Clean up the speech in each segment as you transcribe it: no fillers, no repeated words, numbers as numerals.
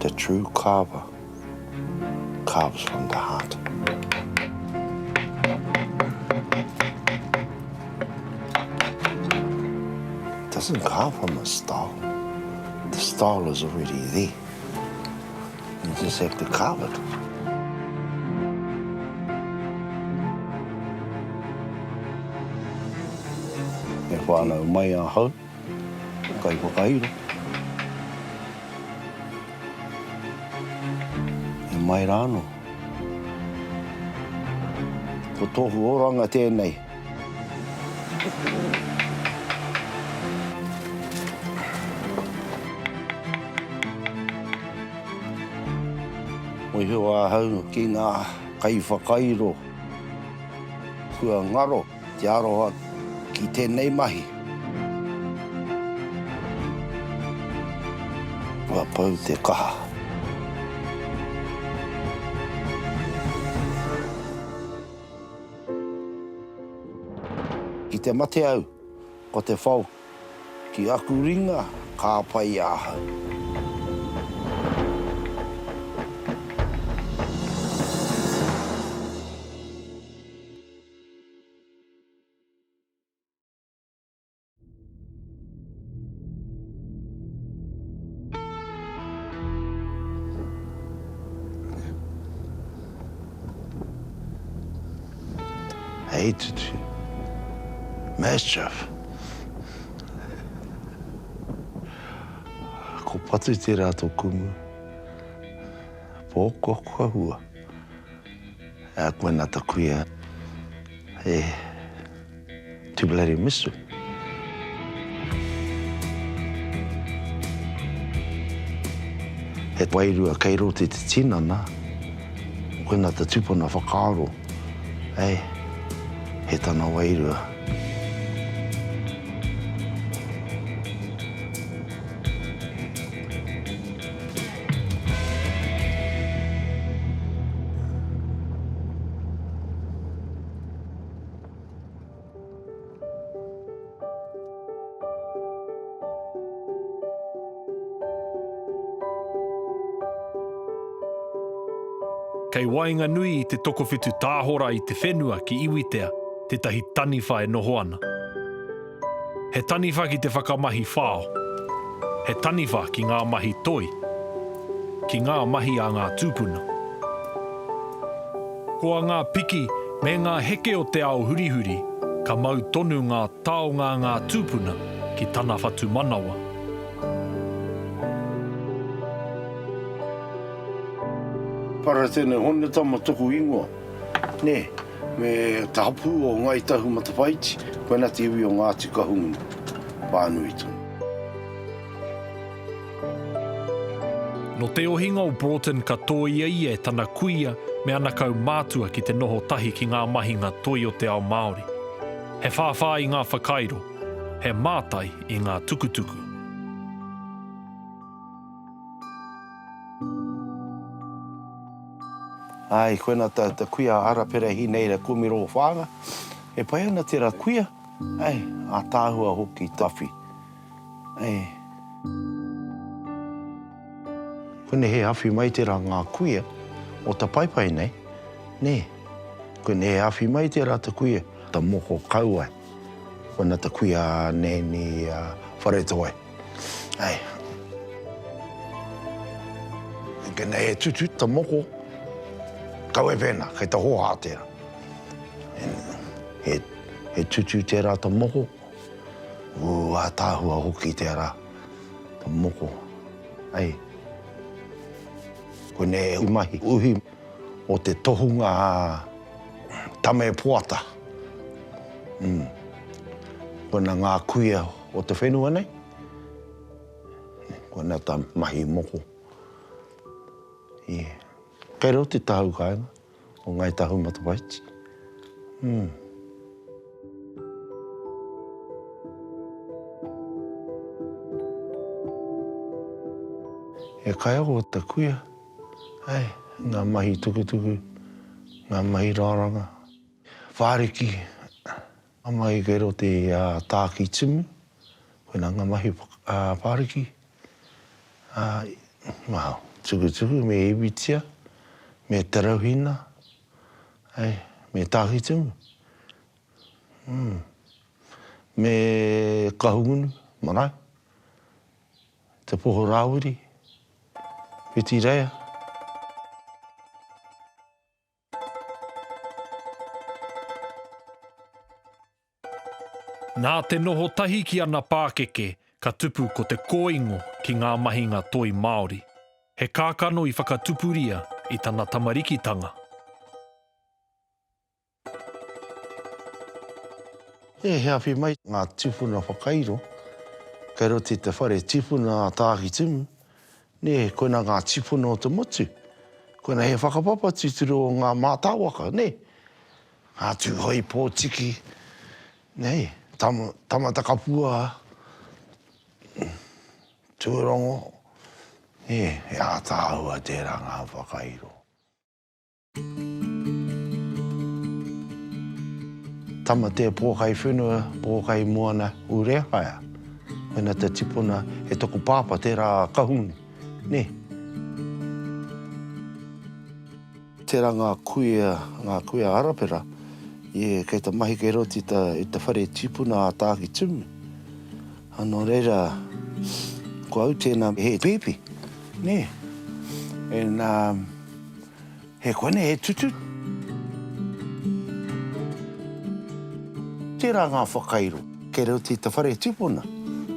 The true carver carves from the heart. It doesn't carve from a style. The style is already there. You just have to carve it. E whānau mai ahau, kai whakairo. E mai rānō. Ko tōku oranga tēnei. Mōhio ahau ki ngā kaiwhakairo kua ngaro te aroha ki tēnei mahi. Kua pau te kaha. Ki te mate au, ko te whao ki aku ringa ka pai ahau. Hei tutu. Mischief. Ko patu tērā tō kumu. Pōko kahua. A koe nā ta kuia. E. To bloody miss it. He wairua kei roto i te tinana, koina te tupuna whakaaro, ei, he tana wairua. Kei waenganui i te tokowhitu tāhora i te whenua ki Iwitea tētahi taniwha e noho ana. He taniwha ki te whakamahi whao. He taniwha ki ngā mahi toi. Ki ngā mahi a ngā tūpuna. Koa ngā piki me ngā heke o te ao hurihuri, ka mau tonu ngā taonga a ngā tūpuna ki tana whatumanawa. Paratene Hone Tama toku ingoa, ne, me te hapu o Ngai Tahu Matawhaiti, koina te iwi o Ngāti Kahungunu, whānui tonu. Nō te ohinga o Broughton ka tōia ia e tana kuia me ana kaumātua ki te noho tahi ki ngā mahinga toi o te ao Māori. He whāwhā i ngā whakairo, he mātai i ngā tukutuku. Āe, koina ta kuia Arapera Hineira Kumiro Whaanga. E pai ana tera kuia, āe, ataahua hoki tawhi. E. Koinei he awhi mai tera nga kuia o ta paepae nei, ne. Koinei he awhi mai tera ta kuia, ta moko kauae. Koina ta kuia a Nanny a Wharetawai. Ai. Koinei he tutu ta moko kawe pena, kei ta hoha tera. He, he tutu tera ta moko. Ū, ātaahua hoki tērā, te moko. Ei, koinei e mahi uhi o te tohunga a Tame Poata. Mm. Koina ngā kuia o te whenua nei. Koina ta mahi moko. I, kei roto te tahau kāinga. O Ngāi Tahu Matawaiti. Mm. He kaiako ta kuia, ai, ngā mahi tukutuku, ngā mahi raranga. Whāriki, ngā mahi kei roto i a Tākitimu, koina ngā mahi whāriki, ā, wow. Tukutuku me Iwitia, me Te Rauhina, ai, me Tākitimu, mm, me Kahungunu marae, Te Poho Rāwiri, Whitireia. Nā te noho tahi ki ana pākeke ka tupu ko te kōingo ki ngā mahinga toi Māori. He kākano i whakatupuria i tana tamarikitanga. He awhi mai ngā tūpuna whakairo kei roto i te whare tipuna a Tākitimu, nē, koina ngā tīpuna o te motu. Koina he whakapapa tūturu o ngā mātāwaka, nē. Ngā Tūhoe Pōtiki, nei, Tama, Tamatakapua, Tūrongo, e, he ātaahua tērā ngā whakairo. Tamatea pōkai whenua, pōkai moana, Urehaia. Koina te tipuna, he toku pāpā tērā a Kahungunu, nē. Tērā ngā kuia, ngā kuia arapera, ie, kei te mahi kei roto i te, i te whare tipuna a Tākitimu. A nō reira, ko au tēnā he pēpi, nē. And, um, he koinei, he tutu. Tērā ngā whakairo kei roto i te whare tipuna.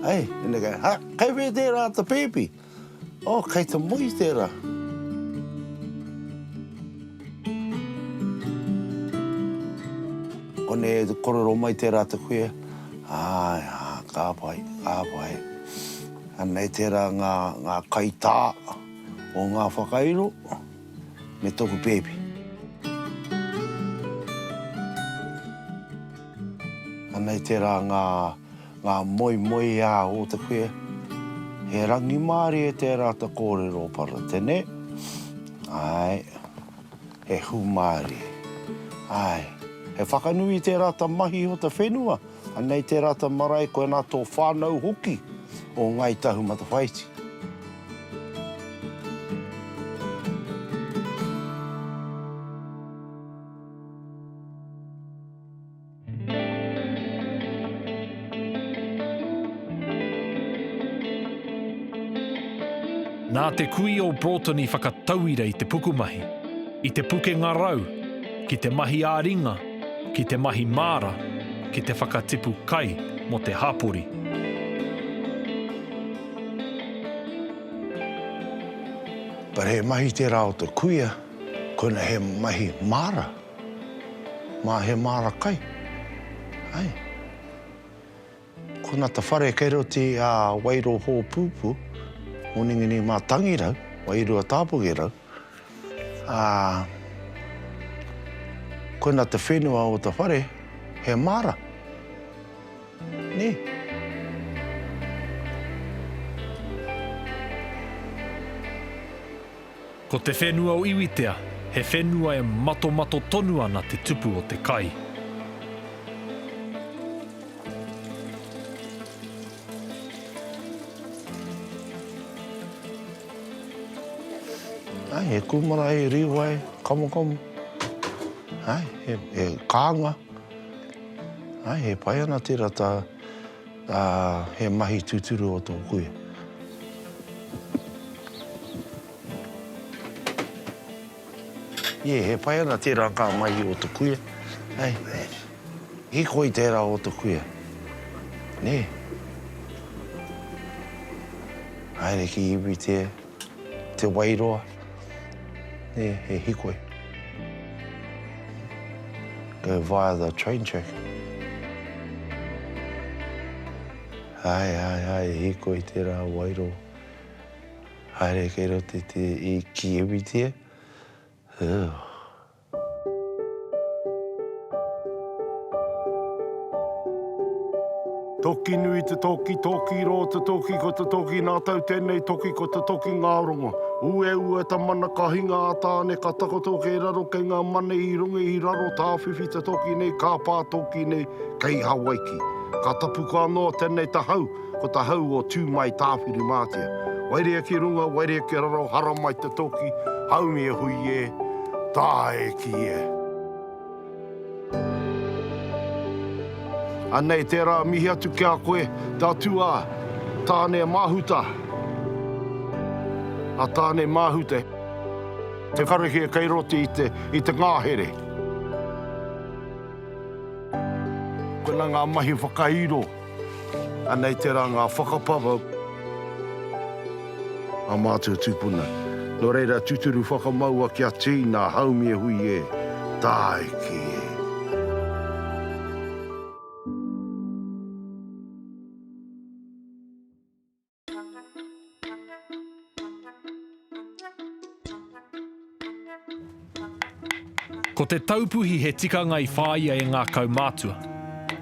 Ei, and they go, ha, kei whea tērā te pēpi? Oh, kei te moe tērā. Konei e korero mai tērā te kuia, Āe, ā, ka pai, ka pai. Anei tērā ngā, ngā kaitā o ngā whakairo me tōku pēpi. Anei tērā ngā, Ngā moemoeā o te kuia. He rangimārie tērā te kōrero Paratene. Āe, he hūmārie. Āe, he whakanui tērā te mahi o te whenua. Anei tērā te marae, koinā tō whānau hoki o Ngāi Tahu Matawhaiti. Nā te kui o Broughton i whakatauira i te pukumahi, i te pukenga rau, ki te mahi ā-ringa, ki te mahi māra, ki te whakatipu kai mō te hapori. But he mahi tērā o te kuia, koina he mahi māra. Mā he māra kai. Ai. Kona te whare kei roto i a Wairo Hōpūpū, Moningini mā Tangirau, Wairua Tāpukirau, ā, kona te whenua o te whare, he māra. Nē. Ko te whenua o Iwitea, he whenua e matomato tonu ana te tupu o te kai. Ai, he kūmara, he rīwai, kamokamo. Ai, he, he kānga. Ai, he pai ana tērā tā, tā, he mahi tūturu o tō kuia. Yeah, he pai ana tērā kā mahi o te kuia. Hey, hikoi tērā o te kuia. Nē. Haere ki iwi te, te Wairoa. Nē, he hikoi. Go via the train track. Ai, ai, ai, hikoi tērā Wairoa. Haere kei roto i te i ki Iwitia. Ugh. Toki nui te toki, toki rō te toki, ko te toki nā tau tēnei toki, ko te toki ngā rongo. Ueue ta mana ka hinga a Tāne ka takoto kei raro kei ngā mane i runga i raro tāwhiwhi te toki nei ka pā toki nei kei Hawaiki. Ka tapu ka noa tēnei ta hau. Ko ta hau o Tū Mai Tāwhirimātea. Wairea ki runga, wairea ki raro, haramai te toki, haumi e hui e, tāeki e. Anei tērā mihi atu ki a koe, te atua Tāne Māhuta. A Tāne Māhuta, te karakia kei roto i te, i te ngahere. Koina ngā mahi whakairo. Anei tērā ngā whakapapa a mātua tūpuna. Nō reira, tūturu whakamaua kia tīna, haumi e hui e, tāiki e. Ko te taupuhi he tikanga i whāia e ngā kaumātua.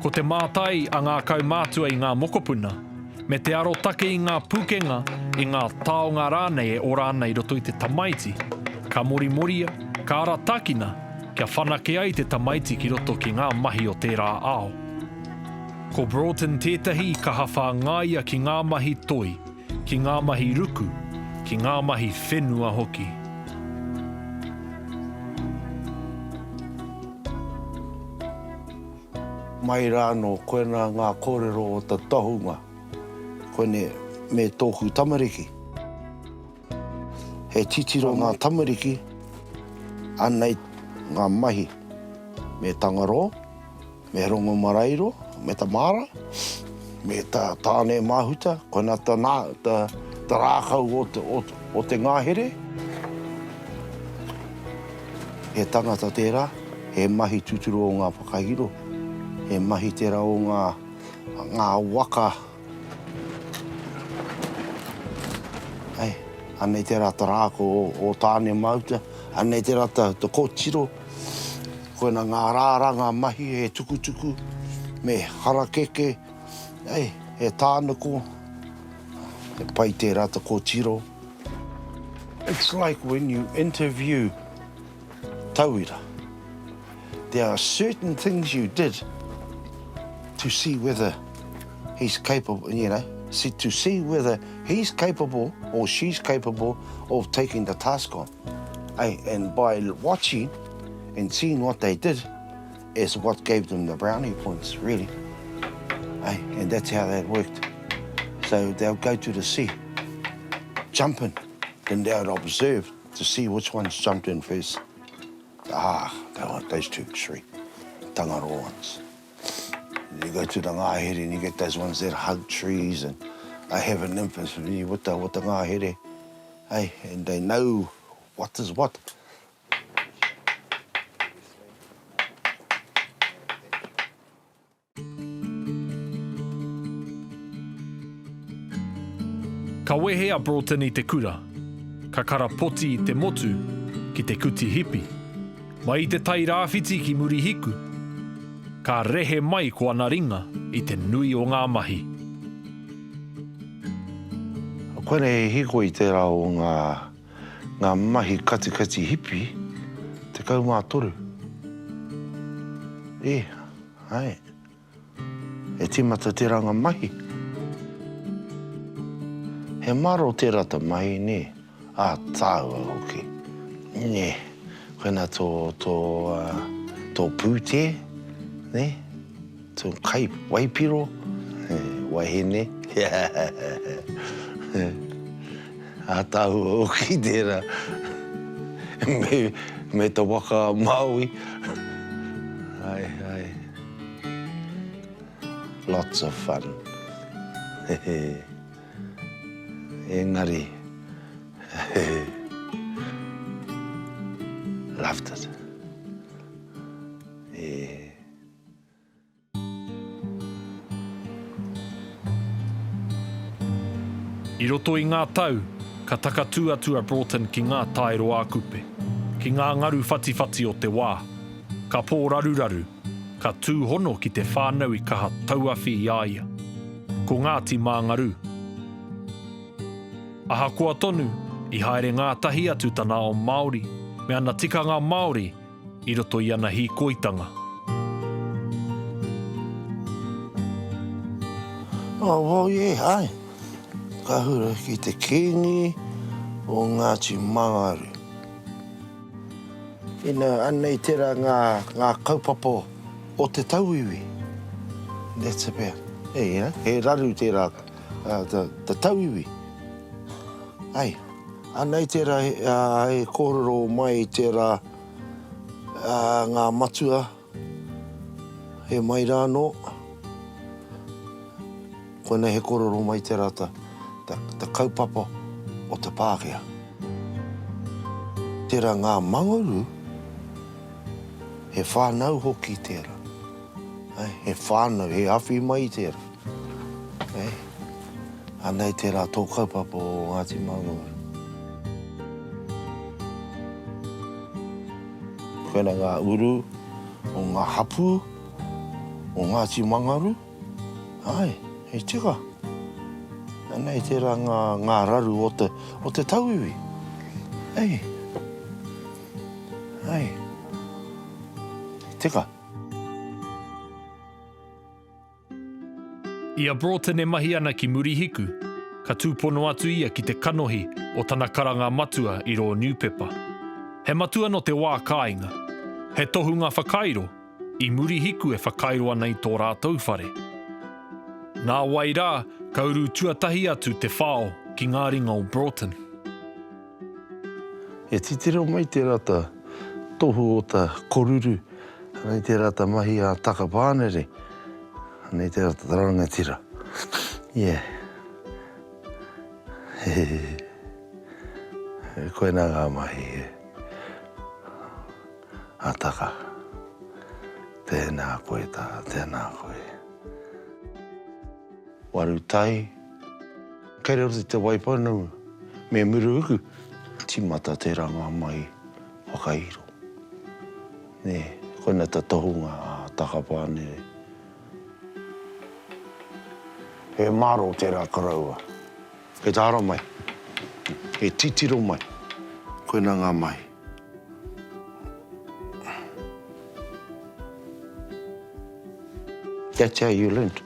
Ko te mātai a ngā kaumātua i ngā mokopuna, me te arotake i ngā pūkenga, i ngā taonga rānei e ora ana i roto i te tamaiti, ka morimoria, ka aratakina kia whanake ai te tamaiti ki roto ki ngā mahi o tērā ao. Ko Broughton tētahi i kaha whāngaia ki ngā mahi toi, ki ngā mahi ruku, ki ngā mahi whenua hoki. Mai rānō, koinā ngā kōrero o te tohunga, koinei me tōku tamariki. He titiro ngā tamariki, anei ngā mahi me Tangaroa, Me Rongomaraeroa, me ta māra, me ta tāne māhuta, koina ta, nā, ta, ta rākau o te, o, o te ngahere. He tangata tērā, he mahi tūturu o ngā whakahiro, he mahi tērā o ngā, ngā waka. Ai, anei tērā ta rākau o, o Tāne Māhuta, anei tērā ta, ta kōtiro. Koina ngā rāranga mahi he tukutuku, me harakeke, ei, he tāniko, he pai tērā te kōtiro. It's like when you interview tauira, there are certain things you did to see whether he's capable, you know, see, to see whether he's capable or she's capable of taking the task on. Hey, and by watching and seeing what they did is what gave them the brownie points, really. Hey, and that's how that worked. So they'll go to the sea, jumping, then they'll observe to see which ones jumped in first. Ah, they want those two, three, Tangaroa ones. You go to the ngahere and you get those ones that hug trees and they have an infancy with the, with the ngahere. Hey, and they know what is what. Ka wehe a Broughton i te kura, ka karapoti i te motu ki te kuti hipi. Mai i te tai rāwhiti ki Murihiku, ka rehe mai ko ana ringa i te nui o ngā mahi. Koinei he hīkoi tērā o ngā, ngā mahi katikati hipi 13. E, ae. E tīmata tērā ngā mahi. He maro tērā ta mahi, nē? Ā, tāua hoki. Nē, koinā tō, tō, tō pūtē, nē? Tō kai waipiro, he wahine. Ā tāua hoki tērā. Me, me te waka a Māui. Ae, ae. Lots of fun. Engari, loved it. E. I roto i ngā tau, ka takatū atu a Broughton ki ngā taero ā-Kupe, ki ngā ngaru whatiwhati o te wā. Ka pōraruraru, ka tūhono ki te whānau i kaha tauawhi i a ia. Ko Ngāti Māngarū. Ahakoa tonu, i haere ngātahi atu tana ao Māori me ana tikanga Māori i roto i ana hīkoitanga. Oh, well, yeah, aye. Ka hura ki te Kīngi o Ngāti Mangaru. Ina, anei tērā ngā, ngā kaupapa o te tauiwi. That's about, hey, you know, he raru tērā uh, te, te tauiwi. Ai, anei tērā uh, he kōrero mai tērā uh, ngā matua He mai rā anō. Koinei he kōrero mai tērā ta, ta, ta kaupapa o te Pākehā. Tērā ngā manguru, he whānau hoki tērā. Eh, he whānau, he awhi mai tērā. Eh, anei tērā tō kaupapa o Ngāti Manguru. Koina ngā uru o ngā hapū o Ngāti Mangaru. Āe, he tika. Anei tērā ngā, ngā raru o te, o te tauiwi. Ei. Ei. Tika. I a Broughton e mahi ana ki Murihiku, ka tūpono atu ia ki te kanohi o tana karanga matua i rō niupepa. He matua nō te wā kāinga. He tohunga whakairo, i Murihiku e whakairo ana i tō rātou whare. Nā wai rā, ka uru tuatahi atu te whao ki ngā ringa o Broughton. E titiro mai tērā ta tohu o ta koruru, anei tērā ta mahi a Taka Pānere, anei tērā ta rangatira. Yeah. Koinā ngā mahi a Taka. Tēnā koe Taka, tēnā koe. Waru tai. Kei roto i Te Waipounamu me Muruhuku. Timata tera nga mahi whakairo. Ne, koina ta tohunga a Takapānere. He maro tera koroua. Kei te haramai. He titiro mai. Koina nga mahi. That's how you learnt.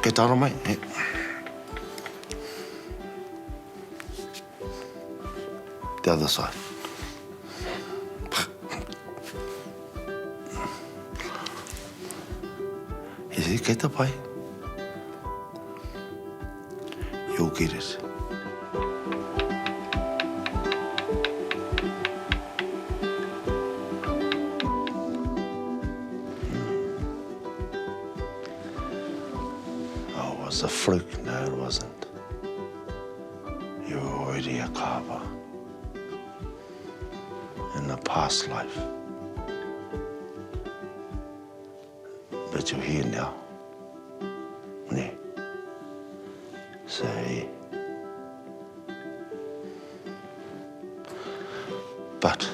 Kei te haramai. The other side. Is it kei te pai? You'll get it. Oh, it was a fluke. No, it wasn't. You were already a carver in a past life. But you're here now. Nē. So, But,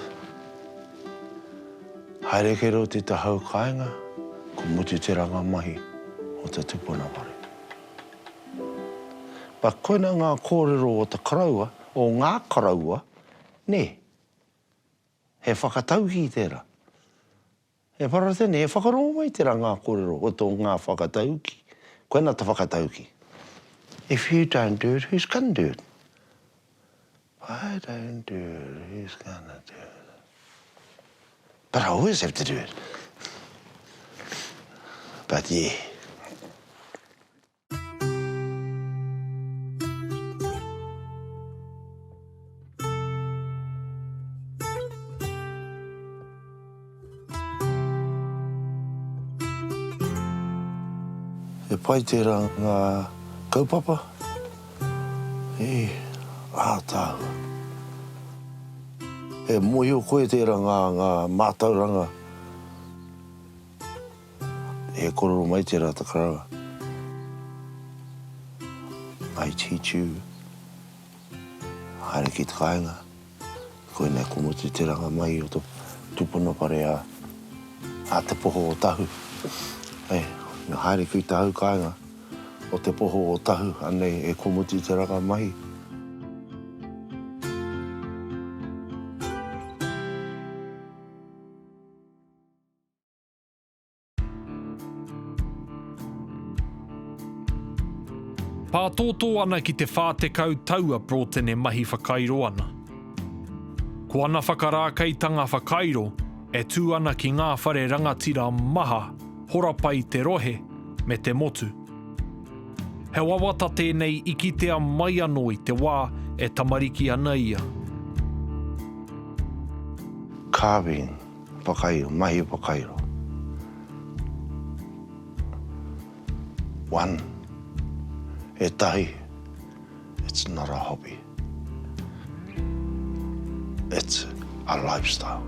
haere kei roto i te hau kāinga, ko mutu tērā ngā mahi o te tupuna whare. But koina ngā kōrero o te koroua, o ngā koroua, nē. He whakataukī tērā. E para tēnei, e whakarongo mai tērā ngā kōrero o tō ngā whakataukī. Koina te whakataukī. If you don't do it, who's gonna do it? If I don't do it, who's gonna do it? But I always have to do it. But yeah. He pai tērā ngā kaupapa, he ātaahua. E mōhio koe tērā ngā, ngā mātauranga He korero mai tērā ta karaua. I teach you. Haere ki te kāinga. Koinei ko mutu te ranga mai o to tupuna whare a, a Te Poho o Tahu. E, haere ki te hau kāinga o Te Poho o Tahu, anei e ko mutu te ranga mahi. Pātōtō ana ki te 40 tau a Broughton e mahi whakairo ana. Ko ana whakarākeitanga whakairo e tū ana ki ngā whare rangatira maha horapa i te rohe me te motu. He wawata tēnei i kitea mai anō i te wā e tamariki ana ia. Carving, whakairo, mahi whakairo. One, ētahi, it's not a hobby. It's a lifestyle.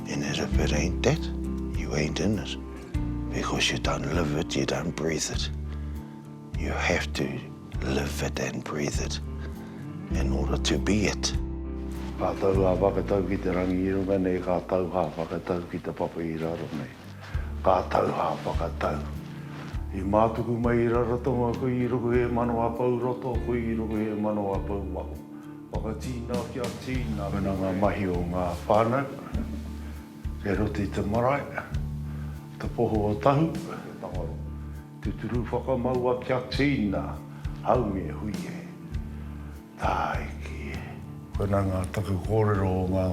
And if it ain't that, you ain't in it. Because you don't live it, you don't breathe it. You have to live it and breathe it in order to be it. Ka tau a whakatau ki te rangi i runga nei, ka tau ha whakatau ki te papa i raro nei. Ka tau ha whakatau. I mātuku mai i Rarotonga, kui i ruku he manawa pou roto, kui i ruku he manawa pou waho. Whakatīna kia tīna. Koina ngā mahi o ngā whānau kei roto i te marae, te poho o Tahu, te tangaro. Tuturu whakamaua kia tīna, haumi e hui e. Tāiki e. Koinā ngā taku kōrero o ngā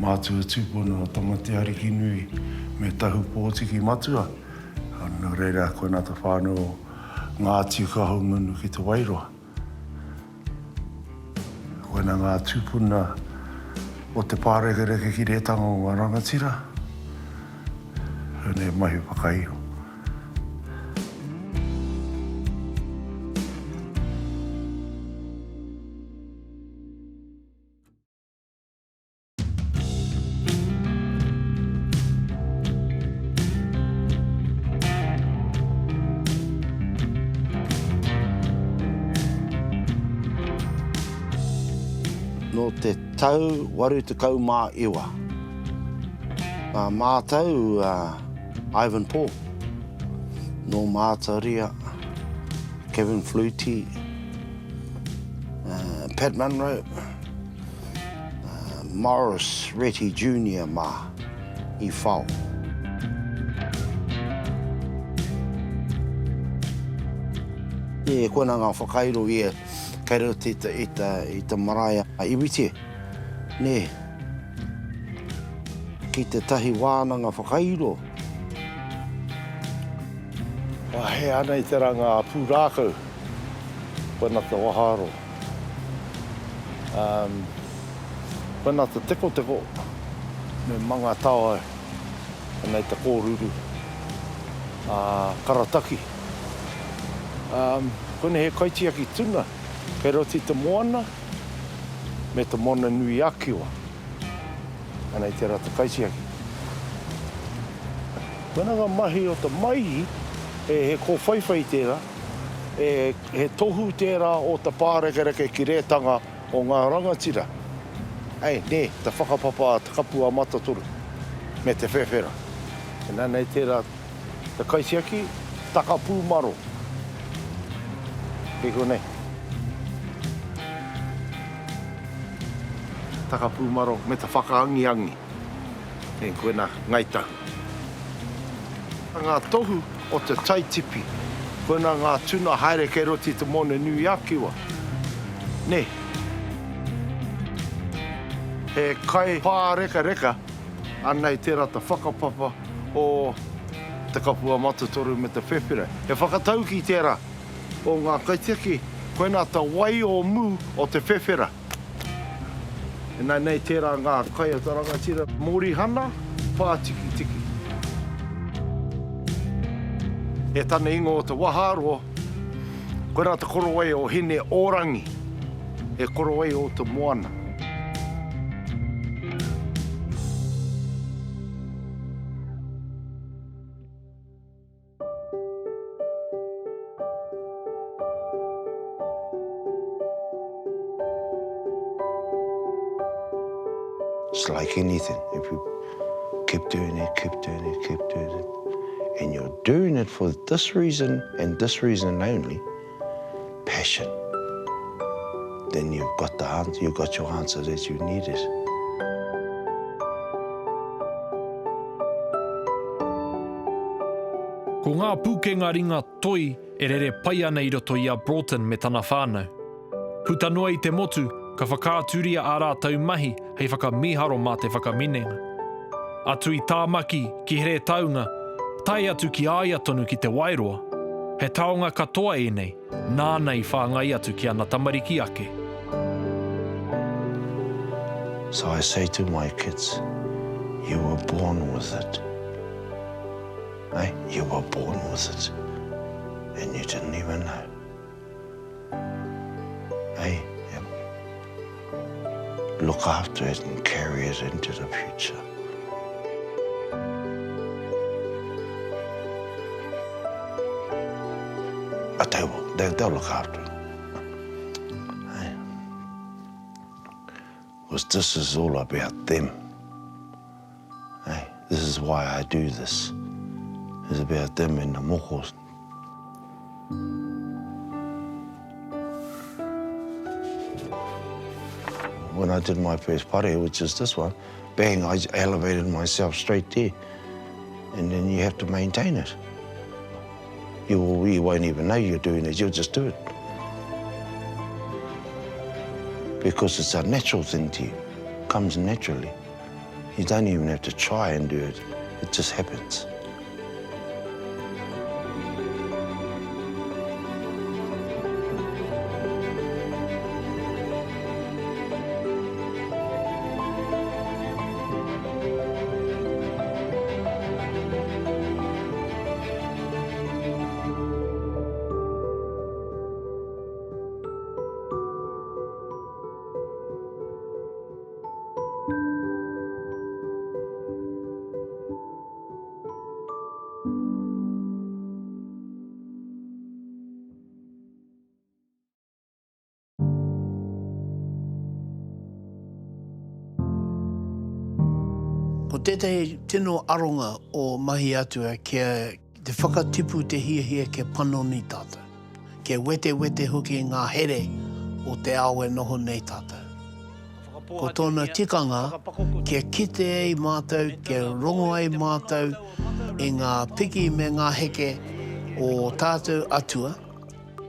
mātua tūpuna o Tamateaarikinui me Tahu Pōtiki Matua. Nō reira, koinā te whānau o Ngāti Kahungunu ki Te Wairoa. Koinā ngā tūpuna o te pārekereke ki rētanga o ngā rangatira. Koinei mahi whakairo. Nō te tau 89, nā mātou a Ivan Paul, nō Mātaria, Kevin Flutey, Pat Munro, Morris Reti Junior mā i whao. E koina ngā whakairo ia kei roto i te, i te, i te marae a Iwitia, nē. Ki tētahi wānanga whakairo. Wahea ana i te rā ngā pūrākau, koina te waharoa. Um, koina te tekoteko me Mangatawa anei te kōruru a Karataki. Um, koinei he kaitiaki tuna kei roto i te moana me te Moana Nui a Kiwa. Anei tērā te kaitiaki. Koina ngā mahi o te maihi, he kōwhaiwhai tērā, he tohu tērā o te pārekereke ki rētanga o ngā rangatira. Ei, nē, te whakapapa a Te Kapua Matatoru me te whewhera. Anei tērā te kaitiaki, takapūmaro. Kei konei. Takapūmaro me te whakaangiangi. E koina Ngai Tahu. Ngā tohu o te tai tipi. Koina ngā tuna haere kei roto i te Moana Nui a Kiwa. Nē. He kai pārekareka anei tērā te whakapapa o Te Kapua Matatoru me te Whewhera. He whakataukī tērā o ngā kaitiaki, koinā te wai o mū o te whewhera. Ināianei tērā ngā kai a te rangatira Mōrihana Pātikitiki. E tana ingoa o te Waharoa, koirā te korowai o Hine Ōrangi, he korowai o te moana. It's like anything, if you keep doing it, keep doing it, keep doing it, and you're doing it for this reason and this reason only, passion, then you've got the answer, you've got your answer that you needed. ngā pūkenga ringa toi e rere pai ana i roto i a Broughton me tana whānau. Puta noa i te motu, ka whakaaturia ā rātou mahi hei whakamīharo mā te whakaminenga. Atu i Tāmaki ki Heretaunga, tae atu ki a ia tonu ki Te Wairoa, he taonga katoa ēnei nāna i whāngai atu ki ana tamariki ake. So I say to my kids, you were born with it. Eh? You were born with it. And you didn't even know. Hey, yep. Look after it and carry it into the future. But they will, they, they'll look after it. Hey. Because this is all about them. Hey, this is why I do this. It's about them and the mokos. When I did my first pare, which is this one, bang, I elevated myself straight there. And then you have to maintain it. You, will, you won't even know you're doing it, you'll just do it. Because it's a natural thing to you, it comes naturally. You don't even have to try and do it, it just happens. Ko tētahi tino aronga o Mahi Atua kia te whakatipu te hiahia kia panoni tātou, kia wetewete hoki ngā here o te ao e noho nei tātou. Ko tōna tikanga, kia kite ai mātou, kia rongo ai mātou i ngā piki me ngā heke o ō tātou atua,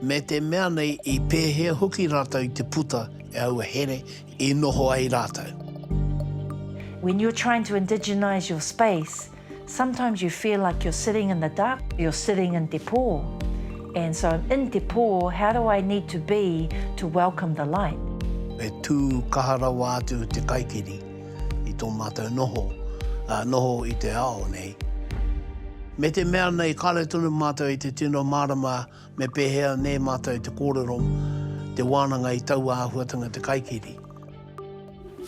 me te mea nei i pēhea hoki rātou i te puta i aua here i noho ai rātou. When you're trying to indigenise your space, sometimes you feel like you're sitting in the dark, you're sitting in te pō. And so I'm in te pō, how do I need to be to welcome the light? E tū kaha rawa atu te kaikiri i tō mātou noho, ā, noho i te ao nei. Me te mea nei, kāore tonu mātou i te tino mārama me pēhea nē mātou te kōrero, te wānanga i taua āhuatanga te kaikiri.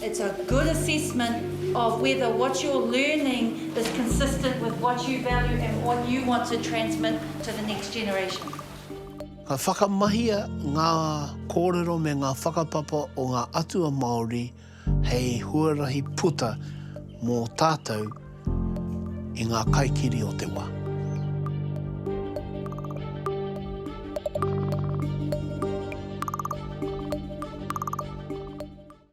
It's a good assessment of whether what you're learning is consistent with what you value and what you want to transmit to the next generation. Ka whakamahia ngā kōrero me ngā whakapapa o ngā atua Māori hei huarahi puta mō tātou i ngā kaikiri o te wā.